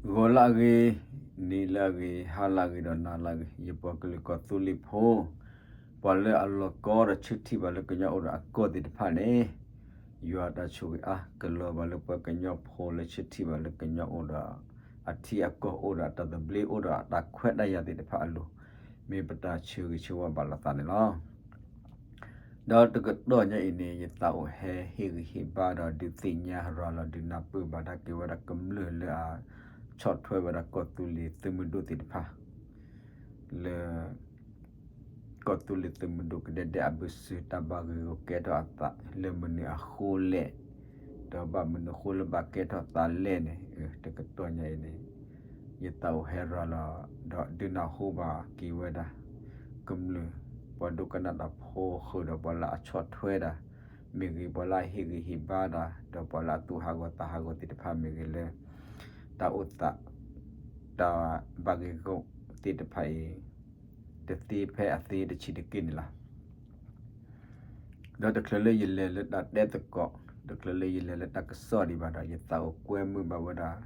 ဂီၤလၢအဂ့ၤ, နံၤလၢအဂ့ၤ, ဟါလၢအဂ့ၤဒီးနၤလၢအဂ့ၤ, ယပှၤကလုာ်ကီၢ်သူလ့ၤဖိ, ပှၤလၢအလီၤကီဒီးဆၢထံၣ်ဘၣ်လၢကညီအိၣ်ဒီးအကီၢ်သ့ၣ်တဖၣ်န့ၣ်, ယွၤတၢ်ဆိၣ်ဂ့ၤအါကလီၤဘၣ်လၢပှၤကညီဖိလၢဆၢထံၣ်ဘၣ်လၢကညီအိၣ်ဒီးအထံအကီၢ်အိၣ်ဒီးအတၢ်သဘျ့အိၣ်ဒီးအတၢ်ခွဲးတၢ်ယာ်သ့ၣ်တဖၣ်အလိၤ, မ့ၢ်ပတၢ်ဆၢဂ့ၤဆၢဝါဘၣ်လိာ်သးန့ၣ်လီၤ. ဒီးတကတီၢ်ညါအံၤန့ၣ် ယသးအိၣ်ဟဲဟ့ၣ်ဂံၢ်ဟ့ၣ်ဘါဒီးဒုးသ့ၣ်ညါရၤလီၤဒုးနၢ်ပၢၢ်ဘၣ်ဒၣ်က့ၤဝဲဒၣ်ကမျၢၢ်လၢအ ဆီၣ်ထွဲဝဲဒၣ်ကီၢ်သူလ့ၤသုးမုၢ်ဒိၣ်သ့ၣ်တဖၣ် လၢ ကီၢ်သူလ့ၤသုးမုၢ်ဒိၣ်ကဒဲကဒဲအဘၢၣ်စၢၤ တၢ်ဘၣ်ဂ့ၢ်ဂီၢ်ကဲထီၣ်အသး လၢမနုၤအဃိလဲၣ်, ဒီးဘၣ်မနုၤအဃိလၢဘၣ်ကဲထီၣ်သးလဲၣ်န့ၣ်, တကတီၢ်ညါအံၤန့ၣ် ယသးအိၣ်ဟဲရၤလီၤ ဒီးဒုးနၢ်ဟူဘၣ်က့ၤဝဲဒၣ် ကမျၢၢ် ပှၤဒိကနၣ်တၢ်ဖိဃုာ်ဒီးပှၤလၢအဆီၣ်ထွဲတၢ်မ့ၢ်ဂ့ၤ, ပှၤလၢအဟ့ၣ်ဂံၢ်ဟ့ၣ်ဘါတၢ် ဒီးပှၤလၢအသူၣ်ဟးဂီၤသးဟးဂီၤသ့ၣ်တဖၣ်မ့ၢ်ဂ့ၤလၢ တၢ်အိၣ်သး တၢ်ဘၣ်ဂ့ၢ်ဂီၢ်သ့ၣ်တဖၣ်အံၤ တသ့ဖဲအသ့တဆံးတက့ၢ်န့ၣ်လီၤ. ဒီးတချုးလၢယလဲၤလၢတၢ်တဲသကိး, တချုးလၢယလဲၤလၢတၢ်ကစီၣ်ဒံးဘၣ်ဒီး ယသးအိၣ်ကွဲမုာ်ဘၣ်ဝဲဒၣ်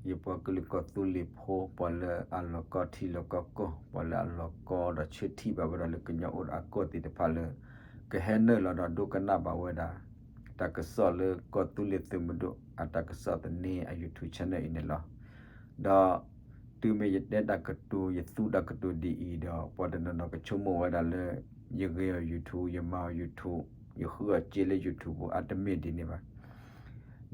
ယပှၤကလုာ်ကီၢ်သူလ့ၤဖိ ပှၤလၢအလီၤကီထံလီၤကီကီၢ်, ပှၤလၢအလီၤကီဒီးဆၢထံၣ်ဘၣ်ဝဲဒၣ်လၢကညီအိၣ်ဒီးအကီၢ်သ့ၣ်တဖၣ်လၢ ကဟဲနုာ်လီၤဒီးဒိကနၣ်ဘၣ်ဝဲဒၣ် တၢ်ကစီၣ်လၢကီၢ်သူလ့ၤသုးမုၢ်ဒိၣ်အတၢ်ကစီၣ်သန့အ YouTube channel အံၤန့ၣ်လီၤ. ဒီးတုၤမ့ၢ်ယတဲတၢ်ကတိၤ ယသူတၢ်ကတိၤဒ်အံၤဒီး ပှၤတနီၤနီၤကဆိကမိၣ်ဝဲဒၣ်လၢ ယဂ့ၤအီၤ YouTube, ယမၤအီၤ YouTube, ယဃုအီၤစ့လၢ YouTube ပူၤ အတမ့ၢ်ဒ်န့ၣ်ဘၣ်.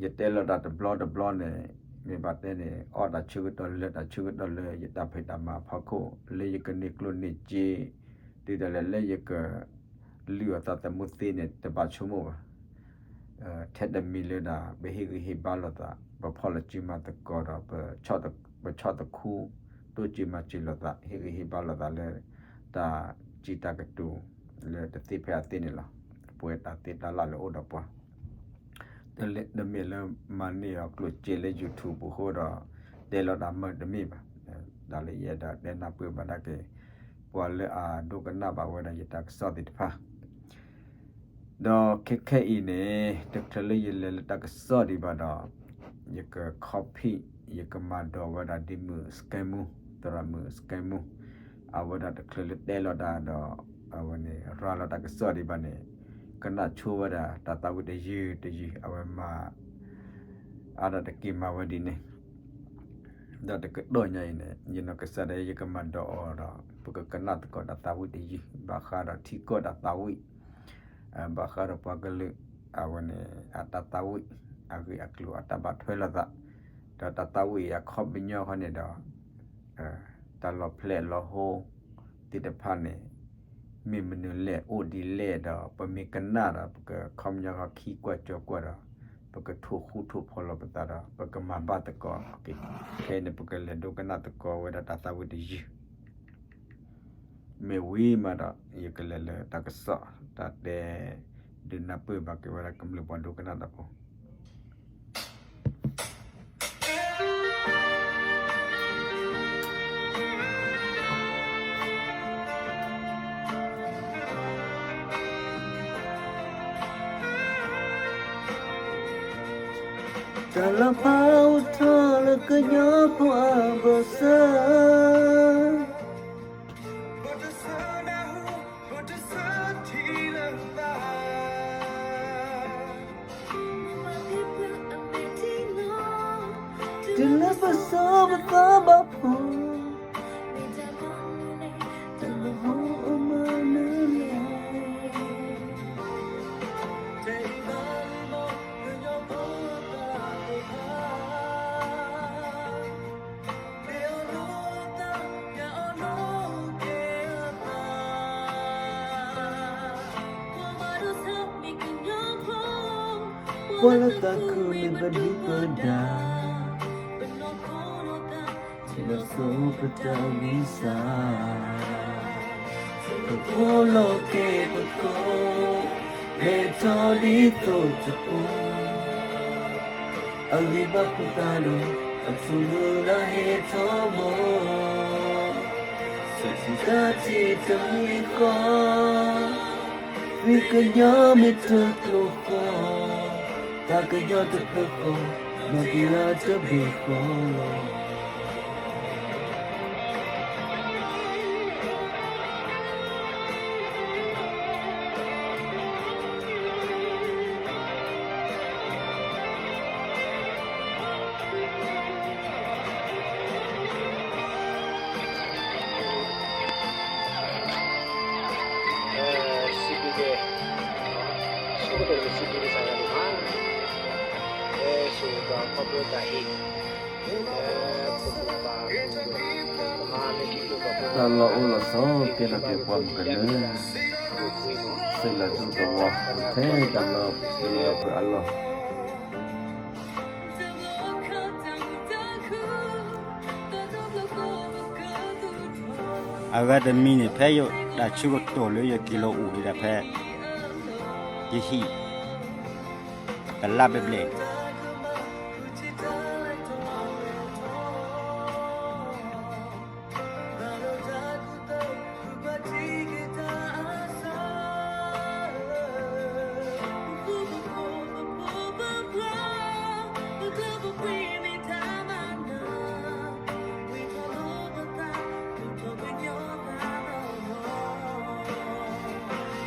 ယတဲလီၤတၢ်တဘျီတဘျီန့ၣ် မ့ၢ်ဘၣ်တဲန့ၣ် အီၣ်တၢ်ဆၢကတီၢ်လၢတၢ်ဆၢကတီၢ်လၢယတၢ်ဖံးတၢ်မၤအဖီခိၣ် လၢယကန့ၢ်ကျိၣ်န့ၢ်စ့ တုၤဒၣ်လဲာ်လၢယက လုၢ်အီၣ်သးသမူသ့န့ၣ် တဘၣ်ဆိကမိၣ်ဘၣ်. ထဲတမံၤလၢဒၣ် ပဟ့ၣ်ဂံၢ်ဟ့ၣ်ဘါလိာ်သး, ပဖီၣ်လီၤစုမၤသကိးဒီး ပဆီၣ်သခူ တိစၢၤမၤစၢၤလိာ်သး, ဟ့ၣ်ဂံၢ်ဟ့ၣ်ဘါလိာ်သးလၢ တၢ်စံးတၢ်ကတိၤ လၢတသ့ဖဲအသ့န့ၣ်လီၤ. ပှဲၤတၢ်သ့တၢ်လၢ်လၢအိၣ်ဒီးပှၤ တမ့ၢ်လၢမၤန့ၢ်အီၤကျိၣ်စ့လၢ YouTube ပူၤဃိဒီး တဲလီၤတၢ်မၢတမ့ၢ်ဘၣ်. တၢ်လၢယအဲၣ်ဒိးတဲနၢ်ပၢၢ်ဘၣ်ဒၣ်က့ၤ ပှၤလၢအဒိကနၣ်ဘၣ်ဝဲဒၣ်ယတၢ်ကစီၣ်သ့ၣ်တဖၣ် ဒီးခဲခဲအံၤန့ၣ် တချုးလၢယလဲၤလၢတၢ်ကစီၣ်ဒံးဘၣ်ဒီး ယက copy, ယကမၤဒိးဝဲဒၣ်ဒ်မုၢ်စကဲမူ, သရၣ်မုၣ်စကဲမူ, အဝဲဒၣ်တချုးလၢတဲလီၤတၢ်ဒီး အဝဲန့ၣ် ရၤလီၤတၢ်ကစီၣ်ဒံးဘၣ်န့ၣ် ကနၣ်ဆိဝဲဒၣ်တၢ်သးဝံၣ်တယုၢ်တယုၢ် အဝဲမၤ အါဒၣ်တက့ၢ်မၤဝဲဒ်န့ၣ် ဒီးတကတီၢ်ညါအံၤန့ၣ် ယနီၢ်ကစၢ်ဒၣ်ယဲ ယကမၤဒိးအီၤဒီး ပကကနၣ်သကိးတၢ်သးဝံၣ်တယုၢ် ဘၣ်ဃးဒီးထံကီၢ်တၢ်သးဝံၣ်, ဘၣ်ဃးဒီးပှၤကလုာ် အဝဲန့ၣ် အတၢ်သးဝံၣ် အဂ့ၢ်အကျိၤအတၢ်ဘၣ်ထွဲလိာ်သး, ဒီးတၢ်သးဝံၣ်အခီပညီဃီန့ၣ်ဒီး တၢ်လီၤဖျဲၣ်လီၤဟိသ့ၣ်တဖၣ်န့ၣ် မ့ၢ်မနုၤလဲၣ် အိၣ်ဒ်လဲၣ်ဒီး ပမ့ၢ်ကနၣ်ဒီး ပကခီပညီဃီခံကွၢ်ကၠီကွၢ်ဒီး ပကထိၣ်ဃူထိၣ်ဖိးလိာ်ပသးဒီး ပကမၤဘၣ်သကိးက့ၤ, ခဲအံၤန့ၣ် ပကလဲၤဒိကနၣ်သကိးဝဲဒၣ်တၢ်သးဝံၣ်တယုၢ် မ့ၢ်ဝံၤမးဒီး ယကလဲၤလၢတၢ်ကစီၣ် တၢ်တဲ ဒုးနၢ်ပၢၢ်ဘၣ်က့ၤဝဲဒၣ်ကမျၢၢ်ပှၤဒိကနၣ်တၢ်ဖိ တၢ်လီၤဖးအိၣ်ထီၣ်လၢကညီဖိအဘၢၣ်စၢၤ တုၤလၢပစိပသးဘၣ်ဖှီၣ် တၢ်လၢဟီၣ်အမၤနၢၤလဲၣ် ပှၤလၢတၢ်ခုၣ်န့ၣ်ပဒုၣ်ပဒါ ပစိပတၢ်ဂံၢ်စၢ် ပဖိလီၤက့ၤပကိာ် ဟဲထီၣ်ဒ်သိးတအိၣ် အဂံၢ်ဘါခိၣ်သးဒီး အထူၣ်မုၢ်လၢ်ဟဲထီၣ်ဘီ စထံတၢ်ထံၣ်တမံၤဃီ သုကညီမ့ၢ်တကျိၤဃီ တၢ်ကညီတဖျၢၣ်ဃီ နီၢ်ကယၤတဘ့ၣ်ဃီလီၤ. တၢ်လီၢ်အိၣ်လီၤဆီ ကဲထီၣ်က့ၤပှၤမုၢ်ကနၢ, စံလၤတူၢ်တဝီ ထဲတၢ်လီၢ်ပှဲၤအလီၢ် အဂၤတမံၤန့ၣ် ဖဲယတၢ်ဆၢကတီၢ်လၢယက့ၤလီၤအိၣ်ဒံးဒၣ်ဖဲ ယဟံၣ် ကလါဘျဲၣ်ဘျဲၣ်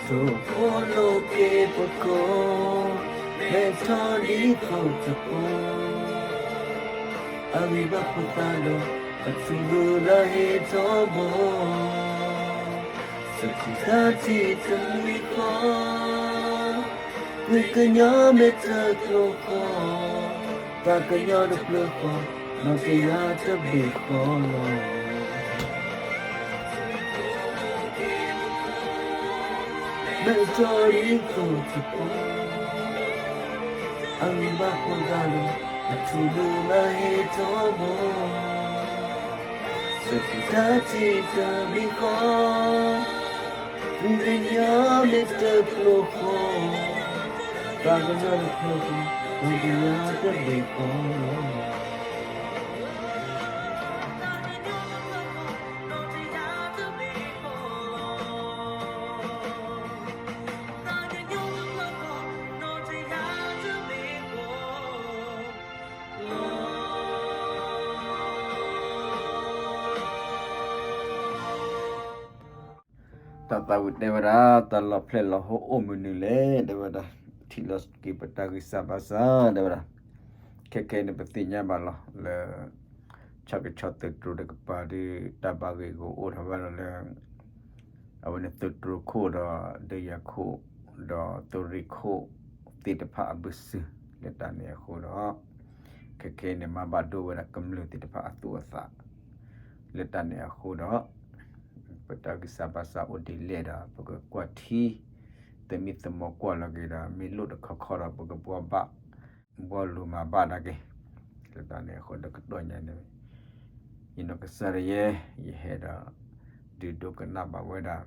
ထိၣ်ဖိလိာ်က့ၤပကိာ်, ဟဲထီၣ်ဒ်သိးတပူၤ, အဂံၢ်ဘါဖိသၣ်ဒီး အထူၣ်ဒိၣ်လၢဟ့ၣ်ထီၣ်ဘီ, စထံၣ်တၢ်ထံၣ်တမံၤဃီ, မုၢ်ကညီမ့ၢ်တကျိၤဃီ, ပှၤကညီတဖျၢၣ်ဃီ, နီၢ်ကယၤတဘ့ၣ်ဃီလီၤ. မ့ၢ်ထီၣ်ဒ်သိးတပူၤ, အဂံၢ်ဘါဖိသၣ်ဒီး အထူၣ်ဒိၣ်လၢဟ့ၣ်ထီၣ်ဘီ, စထံၣ်တၢ်ထံၣ်တမံၤဃီ, မုၢ်ကညီမ့ၢ်တကျိၤဃီ, ပှၤကညီတဖျၢၣ်ဃီ, နီၢ်ကယၤတဘ့ၣ်ဃီလီၤ. တၢ်သးဝံၣ်တဲဝဲဒၣ် တၢ်လီၢ်ဖျဲၣ်လီၤဟိအိၣ်မုၢ်နုာ်လဲၣ် တဲဝဲဒၣ်, ထံၣ်လီၤက့ၤပတၢ်ဂံၢ်စၢ်ဘါစၢ် တဲဝဲဒၣ်, ခဲခဲအံၤန့ၣ် ပသ့ၣ်ညါဘၣ်လီၤလၢ ဆၣ်ကဆီသုးတြိၤတကပၤဒီး တၢ်ဘၣ်ဂ့ၢ်ဂီၢ်အိၣ်ထီၣ်ဝဲဒၣ်လၢ အဝဲန့ၣ်သုးတြိၤခိၣ်ဒီး ဒုးယၤခိၣ် ဒီးသုးရ့ၣ်ခိၣ်သ့ၣ်တဖၣ်အဘၢၣ်စၢၤ လၢတၢ်န့ၣ်အဃိဒီး ခဲခဲအံၤန့ၣ် မၤဘၣ်ဒိဝဲဒၣ်ကမျၢၢ်သ့ၣ်တဖၣ်အသူၣ်အသး လၢတၢ်န့ၣ်အဃိဒီး ပတၢ်ဂံၢ်စၢ်ဘါစၢ်အိၣ်ဒ်လဲၣ်ဒီး ပကကွၢ်ထံ သမံသမိးကွၢ်လီၤက့ၤဒီး မ့ၢ်လိၣ်တခီခီဒီး ပကဘှီဘၣ် ဘှီလိၤမၤဘၣ်ဒၣ်က့ၤ လၢတၢ်န့ၣ်အဃိဒီးကတီၢ်ညါန့ၣ် ယနီၢ်ကစၢ်ဒၣ်ယဲ ယဟဲဒီး ဒုးဒိကနၣ်ဘၣ်ဝဲဒၣ်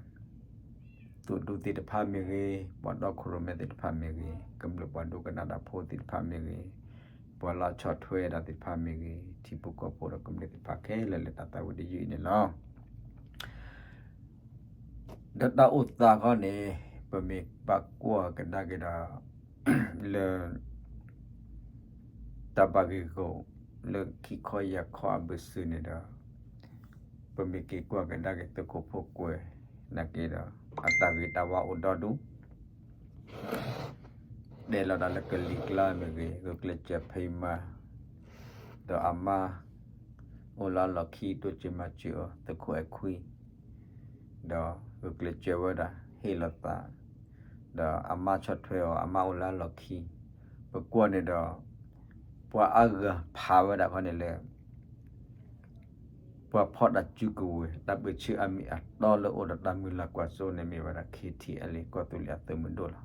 သုးဒူသ့ၣ်တဖၣ်မ့ၢ်ဂ့ၤ, ပှၤတီခိၣ်ရိၣ်မဲသ့ၣ်တဖၣ်မ့ၢ်ဂ့ၤ, ကမျၢၢ်ပှၤဒိကနၣ်တၢ်ဖိသ့ၣ်တဖၣ်မ့ၢ်ဂ့ၤ, ပှၤလၢဆီၣ်ထွဲတၢ်သ့ၣ်တဖၣ်မ့ၢ်ဂ့ၤ, ထံဖိကီၢ်ဖိဒီးကမျၢၢ်သ့ၣ်တဖၣ်ခဲလၢာ်လၢတၢ်သးဝံၣ်တယုၢ်အံၤန့ၣ်လီၤ. ဒီးတၢ်အိၣ်သးခီန့ၣ် ပမ့ၢ်ဘၣ်ကွၢ်ကဒါက့ၤဒီး လၢ တၢ်ဘၣ်ဂ့ၢ်ဂီၢ်လၢခံခီယၤခီအဘၢၣ်စၢၤန့ၣ်ဒီး ပမ့ၢ်က့ၤကွၢ်ကဒါက့ၤသုးခိၣ်ဖိကွဲးနာ်က့ဒီး အတၢ်ဂ့ၤတၢ်ဝါအိၣ်ဒီဒူၣ် တဲလီၤတၢ်လၢကလံၤကျါမ့ၢ်ဂ့ၤ, ဂုာ်ကျဲးစၢးဖံးမၤ, ဒီးအမါ အိၣ်လၢအလီၢ်ခံ တိစၢၤမၤစၢၤအီၤ သုးခိၣ်အဲၣ်ခွံ, ဒီးဂုာ်ကျဲးစၢးဝဲဒၣ် ဟ့ၣ်လီၤသး, ဒီးအမါဆီၣ်ထွဲအီၤ အမါအိၣ်လၢအလီၢ်ခံ, ပကွၢ်န့ၣ်ဒီး ပှၤအါဂၤဖးဝဲဒၣ်ခီန့ၣ်လၢ ပှၤဖီၣ်တၢ်စုကဝဲၤ တၢ်ပၢၢ်ဆၢအမံၤအတီလၢအိၣ်ဒီးတၢ်မုၢ်လၢ်ကွၢ်စိန့ၣ်မ့ၢ်ဝဲဒၣ် ခ့ထံၣ်အဲလ့ၣ် ကီၢ်သူလ့ၤအသုးမုၢ်ဒိၣ်လီၤ.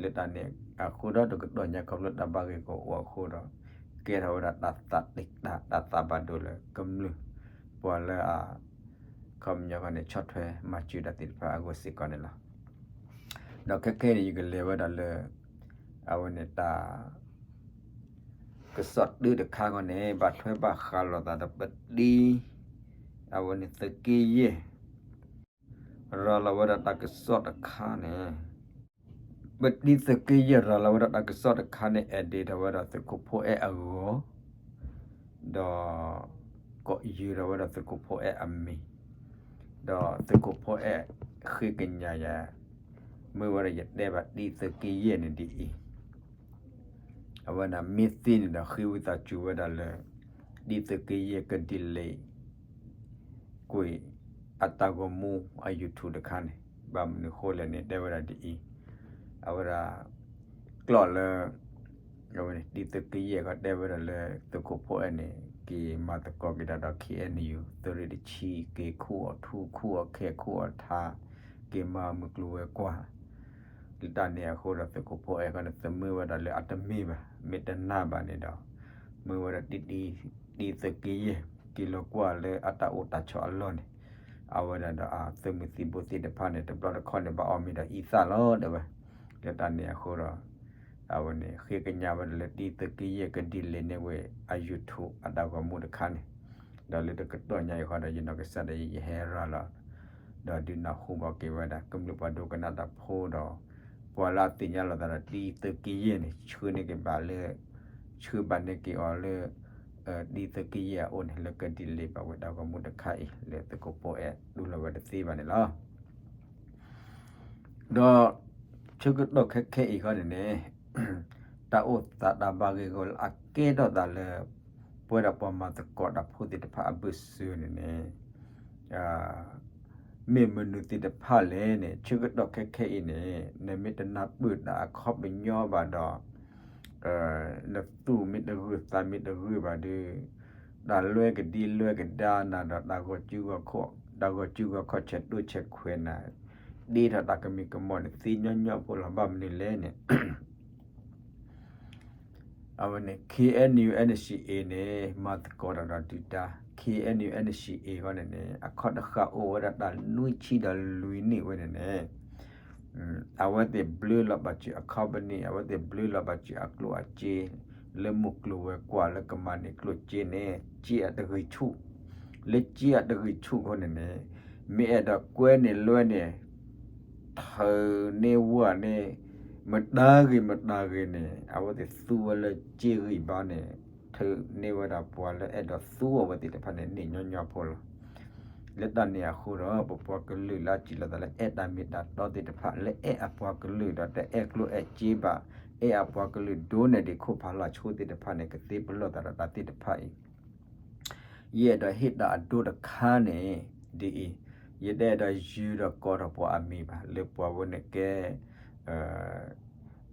လၢတၢ်န့ၣ်အဃိဒီးတကတီၢ်ညါခီဖျိတၢ်ဘၣ်ဂ့ၢ်ဂီၢ်အိၣ်အဃိဒီး ကဲထီၣ်ဝဲဒၣ်တၢ်သးတ့ၢ်တၢ် တၢ်သးဘၣ်ဒိလၢကမျၢၢ် ပှၤလၢအ ခီပညီခီန့ၣ် ဆီၣ်ထွဲမၤစၢၤတၢ်သ့ၣ်တဖၣ်အဂီၢ်စ့ၢ်ကီးန့ၣ်လီၤ. ဒီးခဲခဲအံၤန့ၣ် ယကလဲၤဝဲဒၣ်လၢ အဝဲန့ၣ်တၢ် ကစီၣ်တၢတခါခီန့ၣ် ဘၣ်ထွဲဘၣ်ဃးလိာ်သးဒီးပတံၤ အဝဲန့ၣ်သုးက့ယဲၢ် ရၤလီၤဝဲဒၣ်တၢ်ကစီၣ်တခါန့ၣ် ပတံၤသုးက့ယဲၢ်ရၤလီၤဝဲဒၣ်တၢ်ကစီၣ်တခါန့ၣ် edit ထီၣ်ဝဲဒၣ်သုးခိၣ်ဖိအဲၣ်အဂီၤ, ဒီး ကိးယုၢ်ထီၣ်ဝဲဒၣ်သုးခိၣ်ဖိအဲၣ်အမံၤ, ဒီးသုးခိၣ်ဖိအဲၣ်ဃ့ကညးယၤ, မ့ၢ်ဝဲဒၣ်ယတဲဘၣ်တံၤသုးက့ယဲၢ်န့ၣ်ဒ်အံၤ, အဝဲန့ၣ်မ့ၢ်သ့န့ၣ်ဒီး ဃ့ဝံသးစူၤဝဲဒၣ်လၢ တံၤသုးက့ယဲၢ်က delete ကွံာ်အတၢ်ဂီၤမူအ YouTube တခါန့ၣ်, ဘၣ်မနုၤဃိလဲၣ်န့ၣ် တဲဝဲဒၣ်ဒ်အံၤ, အဝဲဒၣ် ကျိာ်လၢ အဝဲန့ၣ် တံၤသုးက့ယဲၢ်ခီတဲဝဲဒၣ်လၢ သုးခိၣ်ဖိအဲၣ်န့ၣ် က့ၤမၤသကိးက့ၤတၢ်ဒီး KNU သုးရ့ၣ်တဆံ က့ၤခူၣ်အီၤထူ ခူၣ်အီၤခဲ ခူၣ်အီၤထါ, က့ၤမၤမုၢ်ကျိၤဝဲၤကွာ် လၢတၢ်န့ၣ်အဃိဒီး သုးခိၣ်ဖိအဲၣ်ခီန့ၣ် သမၢဝဲဒၣ်လၢအတမ့ၢ်ဘၣ်, မ့ၢ်တနာ်ဘၣ်န့ၣ်ဒီး မ့ၢ်ဝဲဒၣ်တံၤ တံၤသုးက့ယဲၢ် က့ၤလီၤကွၢ်လၢအတၢ်အိၣ်တၢ်ဆိးအလီၢ်န့ၣ်, အဝဲဒၣ်ဒီးအသုးမုၢ်သံၣ်ဘိသ့ၣ်တဖၣ်န့ၣ် တဘျီတခီၣ်န့ၣ် ဘၣ်အီၣ်မ့ၤဒီးအံသၣ်လီၤ တဲဝဲ, လၢတၢ်န့ၣ်အဃိဒီး အဝဲန့ၣ် ဃ့ကညးဝဲဒၣ်လၢတံၤသုးက့ယဲၢ်က delete န့ၢ်ဝဲအ YouTube အတၢ်ဂီၤမူတခါန့ၣ်, ဒီးလၢတကတီၢ်ညါအံၤဃီဒီး ယနီၢ်ကစၢ်ဒီးယဟဲရၤလီၤ ဒီးဒုးနၢ်ဟူဘၣ်က့ၤဝဲဒၣ် ကမျၢၢ်ပှၤဒိကနၣ်တၢ်ဖိဒီး ပှၤလၢအသ့ၣ်ညါလိာ်သးဒီးတံၤသုးက့ယဲၢ်န့ၣ် ဆှၢန့ၢ်က့ၤဘၣ်လၢ ဆှၢဘၣ်န့ၢ်က့ၤအီၤလၢ တံၤသုးက့ယဲၢ်အအိၣ်န့ၣ် လၢက delete ဘၣ်ဝဲတၢ်ဂီၤမူတခါအံၤ လၢသုးခိၣ်ဖိအဲၣ်တူၢ်လိာ်ဝဲတသ့ဘၣ်န့ၣ်လီၤ. ဒီး ဆၢကတီၢ်ခဲခဲအံၤဃီန့ၣ်န့ၣ် တၢ်အိၣ်သးတၢ်ဘၣ်ဂ့ၢ်ဂီၢ်လၢအကဲထီၣ်သးလၢ ပဝဲဒၣ်ပှၤမၤသကိးတၢ်ဖိသ့ၣ်တဖၣ်အဘၢၣ်စၢၤန့ၣ်န့ၣ် မ့ၢ်မနုၤသ့ၣ်တဖၣ်လဲၣ်န့ၣ် ဆၢကတီၢ်ခဲခဲအံၤန့ၣ် နမ့ၢ်တနၢ်ပၢၢ်တၢ်အခီပညီဘၣ်ဒီး နသူၣ်မ့ၢ်တဂၢၢ်သးမ့ၢ်တဂၢၢ်ဘၣ်ဒီး တၢ်လွဲကဒံလွဲကဒါနၤဒီး တၢ်ဂီၤစုဂီၤခီၣ် တၢ်ဂီၤစုဂီၤခီၣ်ဆဲးတိၢ်ဆဲးခွဲးနၤ ဒ့ထီၣ်တၢ်ကမံၤကမီၤန့ၣ် သ့ညီညီဖိလီၤ. ဘၣ်မနုၤလဲၣ်န့ၣ် အဝဲန့ၣ် KNU NCA န့ၣ် မၤသကိးတၢ်ဒီးဒုၣ်ဒါ KNU NCA ဃီန့ၣ်န့ၣ် အခီၣ်တဃာ်အိၣ်ဝဲဒၣ်တၢ်နွံဆံဒီးလွံၢ်နံၣ်ဝဲန့ၣ်န့ၣ် အဝဲသ့ၣ်ဘျၢလီၤဘၣ်စၢၤအ company အဝဲသ့ၣ်ဘျၢလီၤဘၣ်စၢၤအကျိၣ်အစ့ လၢမုၢ်ကျိၤဝဲၤကွာ်လၢကမၤန့ၢ်ကျိၣ်စ့န့ၣ် စ့အတဂံၢ်ဆူၣ် လၢစ့အတဂံၢ်ဆူၣ်အဃိန့ၣ်န့ၣ် မ့ၢ်အဲၣ်ဒိးကွဲန့ၢ်လွဲန့ၣ် ထုးန့ၢ်ဝဲန့ၣ် မတၤဂ့ၤမတၤဂ့ၤန့ၣ် အဝဲသ့ၣ်သူဝဲလၢစ့ဂံၢ်ဘါန့ၣ် ထုးန့ၢ်ဝဲဒၣ်ပှၤလၢအဲၣ်ဒိးသူအဝဲသ့ၣ်တဖၣ်န့ၣ် န့ၢ်ညီညီဖိလီၤ. လၢတၢ်န့ၣ်အဃိဒီး ပပှၤကလုာ်လၢအစံးလီၤသးလၢအဲၣ်တၢ်မ့ၢ်တၢ်တီသ့ၣ်တဖၣ် လၢအဲၣ်အပှၤကလုာ်ဒီးတအဲၣ်ကျိၣ်အဲၣ်စ့ဘၣ် အဲၣ်အပှၤကလုာ်ဒိၣ်န့ၢ်ဒံးခိၣ်ဖးလီၤဆိသ့ၣ်တဖၣ်န့ၣ် ကသ့ပလီၢ်သးဒီးတၢ်သ့ၣ်တဖၣ်အံၤ ယအဲၣ်ဒိးဟ့ၣ်တၢ်အဒိတခါန့ၣ် ဒ်အံၤ, ယတအဲၣ်ဒိးယုၢ်ဒီးကိးထီၣ်ပှၤအမံၤဘၣ် လၢပှၤဝဲန့ၣ်ကဲ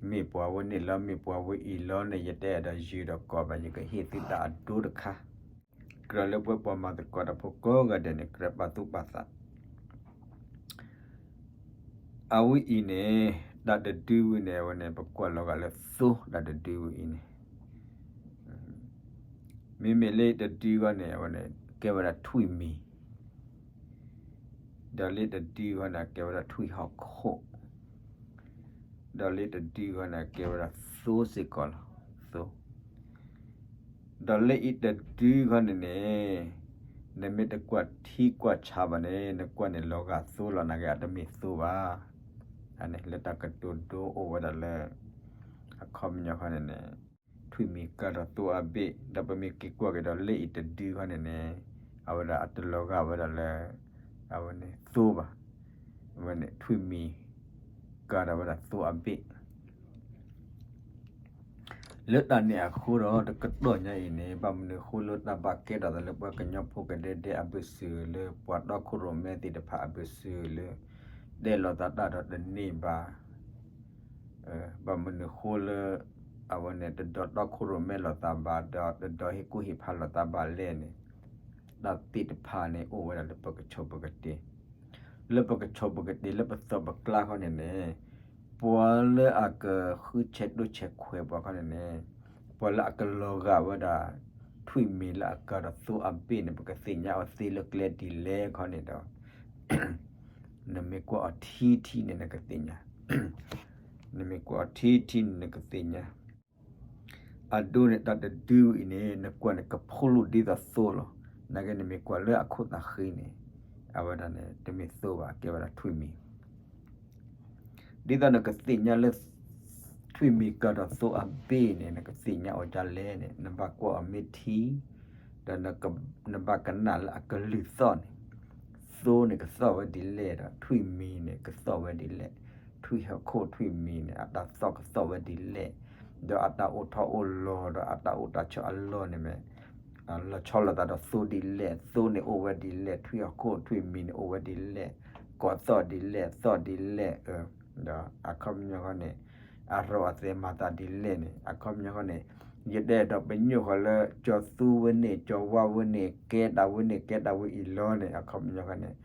မ့ၢ်ပှၤဝဲန့ၣ်လီၤ မ့ၢ်ပှၤဝဲအံၤလီၤန့ၣ် ယတအဲၣ်ဒိးယုၢ်ဒီးကိးဘၣ် ယကဟ့ၣ်သုတၢ်အဒိတခါ, ကြၢးလၢပှၤပှၤမၤသကိးတၢ်ဖိကိးဂၤဒဲးန့ၣ် ကြၢးပာ်သူၣ်ပာ်သး အဝဲအံၤန့ၣ် တၢ်တဒုဝဲန့ၣ် အဝဲန့ၣ် ပကွၢ်လီၤဂာ်လၢသိ တၢ်တဒုဝဲအံၤန့ၣ် မ့မ့ၢ်လၢတဒုဃီန့ၣ် အဝဲန့ၣ် ကဲဝဲဒၣ်ထွံၣ်မံၤ, ဒီးလၢတဒုဃီန့ၣ် ကဲဝဲဒၣ်ထွံၣ်ဟီၣ်ခိၣ်, ဒီးလၢတဒုဃီန့ၣ် ကဲဝဲဒၣ်သိစ့ၢ်ကီးလီၤ, သိ ဒီးလၢအံၤတဒုဃီန့ၣ်န့ၣ် နမ့ၢ်တကွၢ်ထံကွၢ်ဆးဘၣ်န့ၣ် နကွၢ်န့ၣ်လီၤဂာ်သိလီၤ နာ်က့အတမ့ၢ်သိဘၣ်. အန့ၣ် လၢတၢ်ကတိၤဒိအိၣ်ဝဲဒၣ်လၢ အခီပညီဃီန့ၣ်န့ၣ် ထွံၣ်မံၤကၤဒီးသိအဘ့ၣ် ဒီးပမ့ၢ်က့ၤကွၢ်က့ၤဒီးလၢအံၤတဒုဃီန့ၣ်န့ၣ် အဝဲဒၣ်အတလီၤဂာ်ဝဲဒၣ်လၢ အဝဲန့ၣ်သိဘၣ်. အဝဲန့ၣ် ထွံၣ်မံၤ ကၤဒီးဝဲဒၣ်သိအဘ့ၣ် လၢတၢ်န့ၣ်အဃိဒီး တကတီၢ်ညါအံၤန့ၣ် ဘၣ်မနုၤအဃိလၢတၢ်ဘၣ်ကဲထီၣ်သးလၢပှၤကညီဖိကဒဲဒဲအဘၢၣ်စၢၤလၢ ပှၤတီခိၣ်ရိၣ်မဲသ့ၣ်တဖၣ်အဘၢၣ်စၢၤလၢ တဲလိာ်သးတၢ်ဒီးတန့ၢ်ဘၣ် ဘၣ်မနုၤအဃိလၢ အဝဲန့ၣ် တဒိးတီခိၣ်ရိၣ်မဲလိာ်သးဘၣ် ဒီးတဒိးဟ့ၣ်ကူၣ်ဟ့ၣ်ဖးလိာ်သးဘၣ်လဲၣ်န့ၣ် တၢ်သ့ၣ်တဖၣ်န့ၣ် အိၣ်ဝဲဒၣ်လၢပကဆိးပကတ့ၤ လၢပကဆိးပကတ့ၤလၢပသီၣ်ပကျါခီန့ၣ်န့ၣ် ပှၤလၢအကဃုဆဲးဒိၣ်ဆဲးခွဲးပှၤခီန့ၣ်န့ၣ် ပှၤလၢအကလီၤဂာ်ဝဲဒၣ် ထွံၣ်မံၤလၢအကၤဒီးသိအဘ့ၣ်န့ၣ် ပကသ့ၣ်ညါအီၤသ့လၢကျဲဒ်လဲၣ်ခီန့ၣ်ဒီး နမ့ၢ်ကွၢ်အီၤထံထံန့ၣ် နကသ့ၣ်ညါ နမ့ၢ်ကွၢ်အီၤထံထံန့ၣ် နကသ့ၣ်ညါ အဒိန့ၣ် တၢ်တဒုအံၤန့ၣ် နကွၢ်န့ၣ် ကဖိလူၤဒ်သိးသိလီၤ. နာ်က့နမ့ၢ်ကွၢ်လၢအခိၣ်သးဃ့န့ၣ် အဝဲဒၣ်န့ၣ် တမ့ၢ်သိဘၣ် ကဲဝဲဒၣ်ထွံၣ်မံၤ ဒ်သိးနကသ့ၣ်ညါလၢ ထွံၣ်မံၤကၢၤဒီးသိအဘ့ၣ်န့ၣ် နကသ့ၣ်ညါအီၤဒ်လဲၣ်န့ၣ် နဘၣ်ကွၢ်အီၤမ့ၢ်ထံ, ဒီးနက, နဘၣ်ကနၣ်လၢအကလုၢ်သီၣ်န့ၣ်, သိန့ၣ်ကသီၣ်ဝဲဒ်လဲၣ်ဒီး ထွံၣ်မံၤန့ၣ်ကသီၣ်ဝဲဒ်လဲၣ်, ထွံၣ်ဟီၣ်ခိၣ်ထွံၣ်မံၤန့ၣ် အတၢ်သီၣ်ကသီၣ်ဝဲဒ်လဲၣ်, ဒီးအတၢ်အိၣ်ထီၣ်အိၣ်လီၤ ဒီးအတၢ်အိၣ်တၢ်ဆိးအလီၢ်န့ၣ်မ့ၢ် လီၤဆီလိာ်သးဒီးသိဒ်လဲၣ်, သိန့ၣ်အိၣ်ဝဲဒ်လဲၣ်, ထွံၣ်ဟီၣ်ခိၣ်ထွံၣ်မံၤန့ၣ်အိၣ်ဝဲဒ်လဲၣ်, ကိးသီၣ်ဒ်လဲၣ်, သီၣ်ဒ်လဲၣ်, ဒီးအခီပညီဃီန့ၣ် အရိၣ်အသဲးမၤသးဒ်လဲၣ်န့ၣ် အခီပညီဃီန့ၣ် ယတအဲၣ်ဒိးပညိၣ်ဃီလၢ ကၠီၤသူဝဲန့ၣ် ကၠီၤဝါဝဲန့ၣ် ကဲဒၣ်ဝဲန့ၣ် ကဲဒၣ်ဝဲအံၤလီၤန့ၣ် အခီပညီဃီန့ၣ်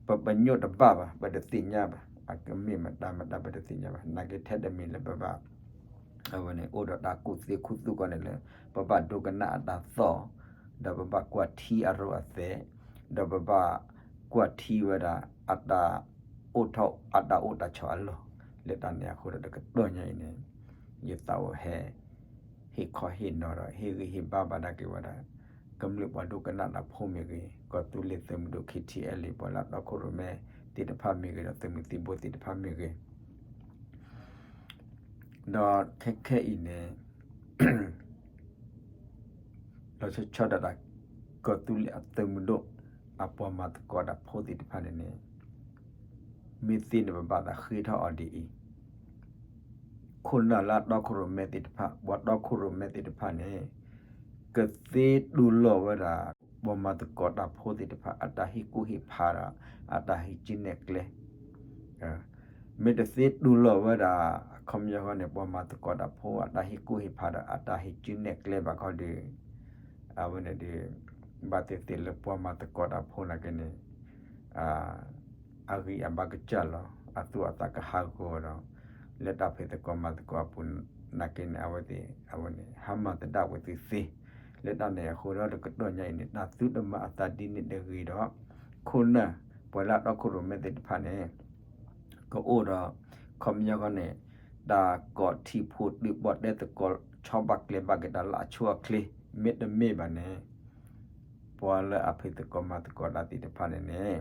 ပပညိၣ်တဘၣ်ဘၣ် ပတသ့ၣ်ညါဘၣ် အကမ့ၢ်မတၤမတၤပတသ့ၣ်ညါဘၣ် နာ်က့ထဲတမံၤလၢပဘၣ် အဝဲန့ၣ် အိၣ်ဒီးတၢ်ကူၣ်သ့ခူသူၣ်ကီးန့ၣ်လၢ ပဘၣ်ဒိကနၣ်အတၢ်သီၣ်, ဒီးပဘၣ်ကွၢ်ထံအရိၣ်အသဲး, ဒီးပဘၣ်ကွၢ်ထံဝဲဒၣ် အတၢ်အိၣ်ထီၣ်အတၢ်အိၣ်တၢ်ဆိးအလီၢ်, လၢတၢ်န့ၣ်အဃိဒီးတကတီၢ်ညါအံၤန့ၣ် ယသးအိၣ်ဟဲ ဟ့ၣ်ခီဟ့ၣ်နီၤဒီး ဟ့ၣ်ဂံၢ်ဟ့ၣ်ဘါဘၣ်ဒၣ်က့ၤဝဲဒၣ် ကမျၢၢ်ပှၤဒိကနၣ်တၢ်ဖိမ့ၢ်ဂ့ၤ, ကီၢ်သူလ့ၤသုးမုၢ်ဒိၣ် ခံထံအဲလ့ၣ် ပှၤလၢအတီခိၣ်ရိၣ်မဲသ့ၣ်တဖၣ်မ့ၢ်ဂ့ၤ ဒီးသုးမုၢ်သံၣ်ဘိသ့ၣ်တဖၣ်မ့ၢ်ဂ့ၤ, ဒီးခဲခဲအံၤန့ၣ် လီၤဆီဆီဒၣ်တၢ် ကီၢ်သူလ့ၤအသုးမုၢ်ဒိၣ် အပှၤမၤသကိးတၢ်ဖိသ့ၣ်တဖၣ်န့ၣ်န့ၣ် မ့ၢ်သ့န့ၣ်ပဘၣ်သးဃ့ထီၣ်အီၤဒ်အံၤ, ခိၣ်နၢ်လၢအတီခိၣ်ရိၣ်မဲသ့ၣ်တဖၣ် ပှၤတီခိၣ်ရိၣ်မဲသ့ၣ်တဖၣ်န့ၣ် ကသ့တူၢ်လိာ်ဝဲဒၣ် ပှၤမၤသကိးတၢ်ဖိသ့ၣ်တဖၣ် အတၢ်ဟ့ၣ်ကူၣ်ဟ့ၣ်ဖးဒီး အတၢ်ဟ့ၣ်ကူၣ်နဲၣ်ကျဲ မ့ၢ်တသ့တူၢ်လိာ်ဝဲဒၣ် အခီပညီဃီန့ၣ် ပှၤမၤသကိးတၢ်ဖိ အတၢ်ဟ့ၣ်ကူၣ်ဟ့ၣ်ဖးဒီး အတၢ်ဟ့ၣ်ကူၣ်နဲၣ်ကျဲဘၣ်ခီဒီး အဝဲန့ၣ်ဒီး ဘၣ်သ့ၣ်သ့ၣ်လၢပှၤမၤသကိးတၢ်ဖိနာ်က့န့ၣ် အဂံၢ်အဘါကစၢ်လီၤ အသူၣ်အသးကဟးဂီၤဒီး လၢတၢ်ဖံးသကိးမၤသကိးအပူၤနာ်က့န့ၣ် အဝဲသ့ၣ် အဝဲန့ၣ် ဟါမၢ်သဒၣ်ဝဲသုသ့ လၢတၢ်န့ၣ်အဃိဒီးတကတီၢ်ညါအံၤန့ၣ် တၢ်သုတမၤအသးဒ်န့ၣ်တဂ့ၤဒီး ခိၣ်နၢ် ပှၤလၢအတီခိၣ်ရိၣ်မဲသ့ၣ်တဖၣ်န့ၣ် ကအိၣ်ဒီး ခီပညီဃီန့ၣ် တၢ်ကိးထံဖိတုၤပီၣ်တဲသကိး ဆီဘၣ်ကျဲဘၣ်က့ၤတၢ်လၢအဆိအချ့ မ့တမ့ၢ်ဘၣ်န့ၣ် ပှၤလၢအဖံးသကိးမၤသကိးတၢ်သ့ၣ်တဖၣ်န့ၣ်န့ၣ်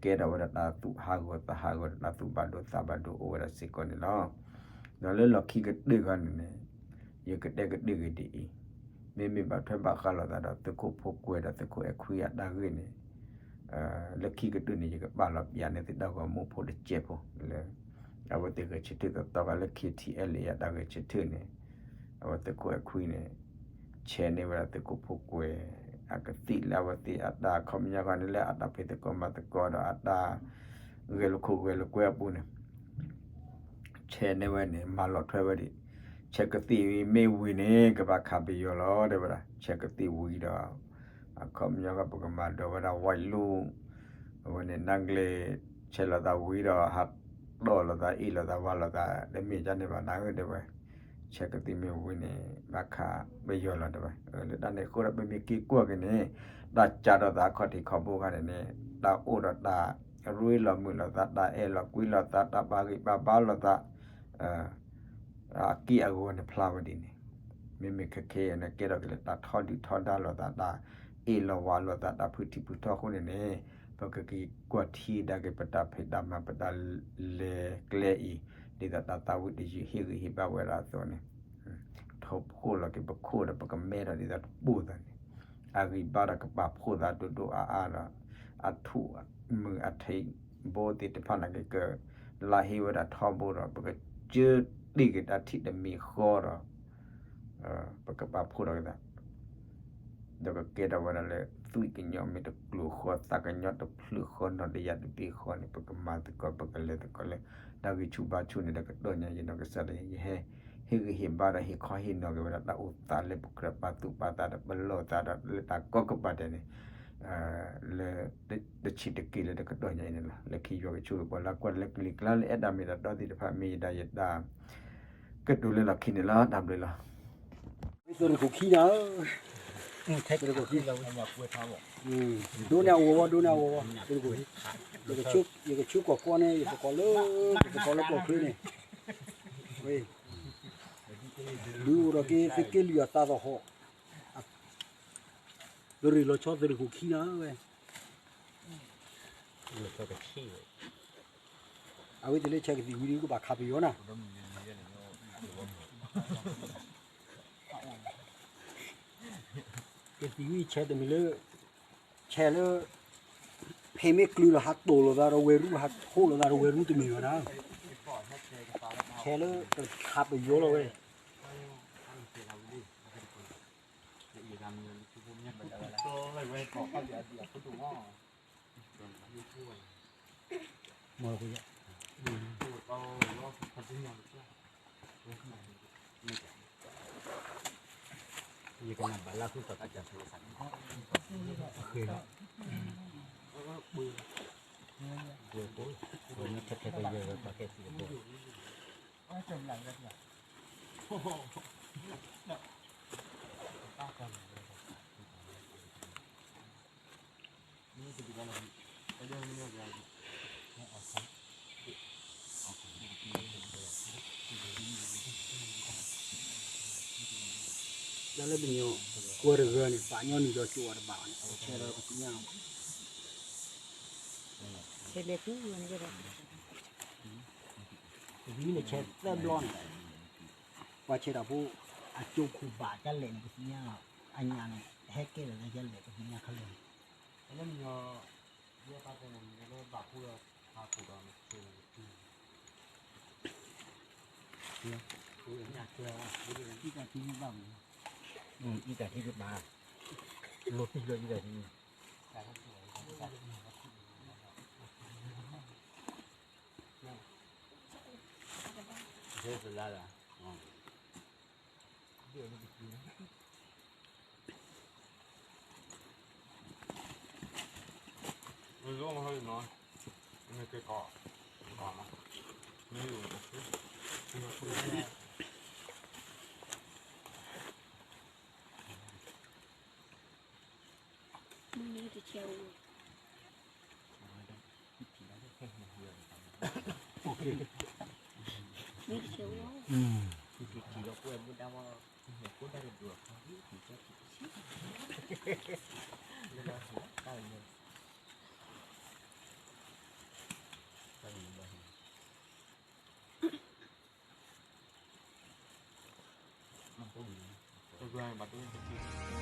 ကဲထီၣ်ဝဲဒၣ်တၢ်သူၣ်ဟးဂီၤသးဟးဂီၤဒီးတၢ်သူၣ်ဘၣ်ဒိသးဘၣ်ဒိအိၣ်ဝဲဒၣ်စ့ၢ်ကီးန့ၣ်လီၤ. ဒီးလၢလီၢ်ခံကတၢၢ်ခီန့ၣ်န့ၣ် ယကတဲကတၢၢ်ဂ့ၤဒ်အံၤ, မ့မ့ၢ်ဘၣ်ထွဲဘၣ်ဃးလိာ်သးဒီးသုးခိၣ်ဖိကွဲးဒီးသုးခိၣ်အဲၣ်ခွံအတၢ်ဂ့ၢ်န့ၣ် လၢခံကတၢၢ်န့ၣ် ယကပာ်လီၤပျးန့ၢ်သုတၢ်ဂီၤမူဖိတစဲးဖိလၢ အဝဲသ့ၣ်ဂဲၤဆၢထၢၣ်သီသီဂၤလၢ ခံထံအဲလ့ၣ် အတၢ်ဂဲၤဆၢထၢၣ်န့ၣ် အဝဲသုးခိၣ်အဲၣ်ခွံန့ၣ် ဆဲးန့ၢ်ဝဲဒၣ်သုးခိၣ်ဖိကွဲး အကသံၣ်လၢအဝဲသ့ၣ်အတၢ်ခီပညီဃီန့ၣ်လၢအတၢ်ဖံးသကိးမၤသကိးဒီးအတၢ် ဂဲၤလိာ်ခိၣ်ဂဲၤလိာ်ကွဲအပူၤန့ၣ် ဆဲးန့ၢ်ဝဲန့ၣ် မၤလီၤထွဲဝဲဒၣ် ဆဲးကသံၣ်မ့ၢ်ဝံၤန့ၣ် ကဘၣ်ခးပယီၤလီၤ တဲဝဲဒၣ် ဆဲးကသံၣ်ဝံၤဒီး အခီပညီကပကမၤဒိးဝဲဒၣ် ဝဲလူ အဝဲန့ၣ် နါကျ့ၤ ဆဲးလိာ်သးဝံၤဒီး ဟးတီၢ်လိာ်သး အ့ၣ်လိာ်သး ဝါလိာ်သး တမ့ၢ်ဒ်န့ၣ်ဘၣ် နၢ်ဧၢ တဲဝဲ ဆဲးကသံၣ်မ့ၢ်ဝံၤန့ၣ် ဘၣ်ခးပယီၤလီၤ တဲဝဲ လၢတၢ်န့ၣ်အဃိဒီးပမ့ၢ်က့ၤကွၢ်က့ၤန့ၣ် တၢ်စးထီၣ်သးခီၣ်ထံးခီၣ်ဘိခါန့ၣ်န့ၣ် တၢ်အိၣ်ဒီးတၢ်ရ့လိာ်မုာ်လိာ်သး တၢ်အဲၣ်လိာ်ကွံလိာ်သး တၢ်ဘၣ်ဂံၢ်ဘၣ်ဘါလိာ်သး အက့ၢ်အဂီၤန့ၣ်ဖျါဝဲဒ်န့ၣ် မ့မ့ၢ်ခဲခဲအံၤန့ၣ် ကဲထီၣ်က့ၤလၢတၢ်ထီဒုၣ်ထီဒါလိာ်သး တၢ်အ့ၣ်လိာ်ဝါလိာ်သး တၢ်ဖုထံၣ်ဖုထီအဃိန့ၣ်န့ၣ် ပကက့ၤကွၢ်ထံဒါက့ၤ ပတၢ်ဖံးတၢ်မၤ ပတၢ်လဲၤကျဲအံၤ ဒ်သိးတၢ်သးဝံၣ်တယုၢ်ဟ့ၣ်ဂံၢ်ဟ့ၣ်ဘါဝဲဒၣ်အသိးန့ၣ် ထိၣ်ဖှိၣ်လီၤက့ၤပခိၣ်ဒီး ပကမဲထီၣ်ဒ်သိးတပိၢ်သးန့ၣ် အဂံၢ်ဘါဒီးကပာ်ဖှိၣ်သးဒိၣ်ဒိၣ်အါအါဒီး အထူၣ်မုၢ်အထံဘိသ့ၣ်တဖၣ်နာ်က့ ကလၢဟ့ၣ်ဝဲဒၣ်ထီဘိဒီး ပကစၢတ့ၢ်က့ၤတၢ်ထံၣ်တမံၤဃီဒီး ပကပာ်ဖှိၣ်ထီၣ်က့ၤသး ဒီးကကဲထီၣ်ဝဲဒၣ်လၢ သွံၣ်ကညီမ့ၢ်တကျိၤဃီ သးကညီတဖျၢၣ်ဃီ နီၢ်တယၢ်တဘ့ၣ်ဃီန့ၣ် ပကမၤသကိး ပကလဲၤသကိးလၢ တၢ်ဂံၢ်ဆူၣ်ဘါဆူၣ်န့ၣ်ဒီး ကတီၢ်ညါယနီၢ်ကစၢ်ဒီး ယဟဲ ဟ့ၣ်ဂံၢ်ဟ့ၣ်ဘါဒီး ဟ့ၣ်ခီဟ့ၣ်နီၤက့ၤဝဲဒၣ် တၢ်အိၣ်သးလၢပကြၢးပာ်သူၣ်ပာ်သးဒီး ပလီၢ်သးဒီးလၢတၢ်ကီကပၤဒဲးန့ၣ် လၢ တဆံးတက့ၢ်လၢတကတီၢ်ညါအံၤန့ၣ်လီၤ. လၢခံယွၤကဆိၣ်ဂ့ၤပှၤလၢကွၢ်လၢကလံၤကျါလၢအဲၣ်တၢ်မ့ၢ်တၢ်တီသ့ၣ်တဖၣ် မ့ၢ်ယတၢ်ယတၢ် ကတိၤလၢလီၢ်ခံန့ၣ်လီၤ. တၢ်ဘျုးလီၤ. သုးရ့ၣ်ခိၣ်ခံနၤဧၢ, သုးရ့ၣ်ခိၣ်ခံ, ဒိးန့ၢ်အဂီၢ်ဝဲ ဒိးန့ၢ်အဂီၢ်ဝဲ သုးရ့ၣ်ခိၣ်ခံ, ယကဆူကီၢ်ကီၢ်န့ၣ် ယသကိးလၢ ယသကိးလၢကီၢ်ချၢန့ၣ်, ဒုးအိၣ်ဒီးက့ၤ သုးက့လွံၢ်အသးသဟီၣ်, သုးရ့ၣ်လီၤဆီ သုးရ့ၣ်ခိၣ်ခံနၤဝဲ, အဝဲသ့ၣ်လၢဆဲးကသံၣ်ဝံၤဒီး ကဘၣ်ခးပယီၤနၤ, ကသံၣ်ဝံၣ်ဆဲးတမံၤလၢ ဆဲးလၢ ဖဲမ့ၢ်ကျုၤဒီး ဟးတိၢ်လိာ်သးဒီးဝဲရူၢ် ဟးထိၣ်လိာ်သးဒီးဝဲရူၢ်တမံၤဘၣ်နၤ, ဆဲးလၢတခးပယီၤလီၤဝဲ ယကနၣ်ဘၣ်လၢခုကီး ထဲထဲပယီၤပာ်ကဲသံအဘိ တၢ်လၢပညီ ကွၢ်တဂၤန့ၣ် ပာ်ညီနုာ်ဒီးကၠိအီၤတဘၣ်ဘၣ်န့ၣ် ဆဲးဒီးပသ့ၣ်ညါလီၤ. ပသံန့ၣ်ဆဲးသၢဘျီန့ၣ် ပှၤဆဲးတၢ်ဖိ အကၠိခိၣ်ဘၣ်ကလဲာ်န့ၣ် ပသ့ၣ်ညါလီၤ. အညၣ်န့ၣ် ဟဲကဲလီၤလၢယဲလဲၣ် ပသ့ၣ်ညါခဲလၢာ်န့ၣ် လၢမညီ ယဲပာ်တဲန့ၣ် လၢဘၣ်ဃိဒီး ဟးခိၣ်ဒီး အံတၢ်ထံကဘၣ်မး, အံတၢ်ထံကဘၣ်, လိၣ်တံၢ်လၢအံတၢ်ထံန့ၣ်, ဟဲသလါလၢ ဘၣ်တူၢ်